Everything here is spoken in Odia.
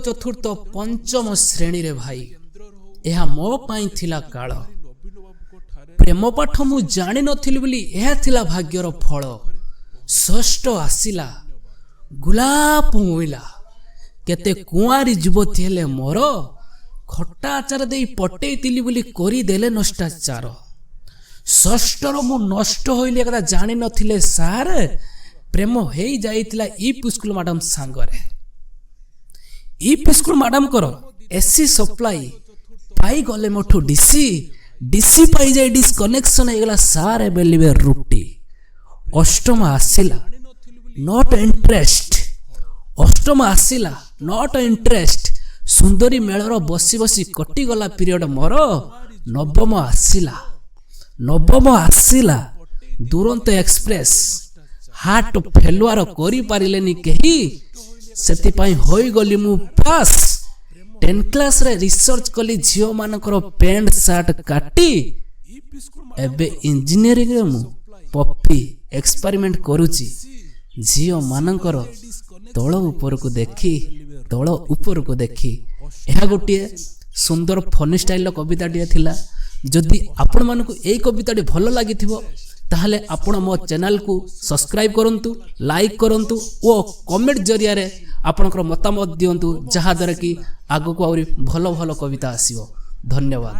ଚତୁର୍ଥ, ପଞ୍ଚମ ଶ୍ରେଣୀରେ ଭାଇ, ଏହା ମୋ ପାଇଁ ଥିଲା କାଳ। ପ୍ରେମ ପାଠ ମୁଁ ଜାଣିନଥିଲି ବୋଲି ଏହା ଥିଲା ଭାଗ୍ୟର ଫଳ। ଷଷ୍ଠ ଆସିଲା, ଗୋଲାପ ଉଇଁଲା, କେତେ କୁଆଁରୀ ଯୁବତୀ ହେଲେ ମୋର। ଖଟା ଆଚାର ଦେଇ ପଟେଇଥିଲି ବୋଲି କରିଦେଲେ ନଷ୍ଟାଚାର। ଷଷ୍ଠର ମୁଁ ନଷ୍ଟ ହୋଇଲି, ଏକଥା ଜାଣିନଥିଲେ ସାର୍। ପ୍ରେମ ହେଇଯାଇଥିଲା ୟୁପି ସ୍କୁଲ ମ୍ୟାଡ଼ାମ ସାଙ୍ଗରେ। ୟୁପି ସ୍କୁଲ ମ୍ୟାଡ଼ାମଙ୍କର ଏସି ସପ୍ଲାଇ ପାଇଗଲେ ମୋଠୁ ଡିସି। ଡିସି ପାଇଯାଇ ଡିସ୍କନେକ୍ସନ୍ ହେଇଗଲା ସାର୍, ବେଲିବେ ରୁଟି। ଅଷ୍ଟମ ଆସିଲା, not interest. ଅଷ୍ଟମ ଆସିଲା, not interest. ସୁନ୍ଦରୀ ମେଳର ବସି ବସି କଟିଗଲା ପିରିୟଡ଼ ମୋର। ନବମ ଆସିଲା, ନବମ ଆସିଲା, ଦୁରନ୍ତ ଏକ୍ସପ୍ରେସ୍। ହାର୍ଟ ଫେଲୁଆର କରିପାରିଲେନି କେହି, ସେଥିପାଇଁ ହୋଇଗଲି ମୁଁ ପାସ୍। 10 କ୍ଲାସରେ ରିସର୍ଚ୍ଚ କଲି ଝିଅମାନଙ୍କର ପ୍ୟାଣ୍ଟ ସାର୍ଟ କାଟି। ଏବେ ଇଞ୍ଜିନିୟରିଂରେ ମୁଁ ପପି ଏକ୍ସପେରିମେଣ୍ଟ କରୁଛି ଝିଅମାନଙ୍କର ତଳ ଉପରକୁ ଦେଖି, ତଳ ଉପରକୁ ଦେଖି। ଏହା ଗୋଟିଏ ସୁନ୍ଦର ଫନି ଷ୍ଟାଇଲର କବିତାଟିଏ ଥିଲା। ଯଦି ଆପଣମାନଙ୍କୁ ଏଇ କବିତାଟି ଭଲ ଲାଗିଥିବ, ତାହେଲେ ଆପଣ ମୋ ଚ୍ୟାନେଲକୁ ସବସ୍କ୍ରାଇବ୍ କରନ୍ତୁ, ଲାଇକ୍ କରନ୍ତୁ ଓ କମେଣ୍ଟ ଜରିଆରେ ଆପଣଙ୍କର ମତାମତ ଦିଅନ୍ତୁ, ଯାହାଦ୍ୱାରା କି ଆଗକୁ ଆହୁରି ଭଲ ଭଲ କବିତା ଆସିବ। ଧନ୍ୟବାଦ।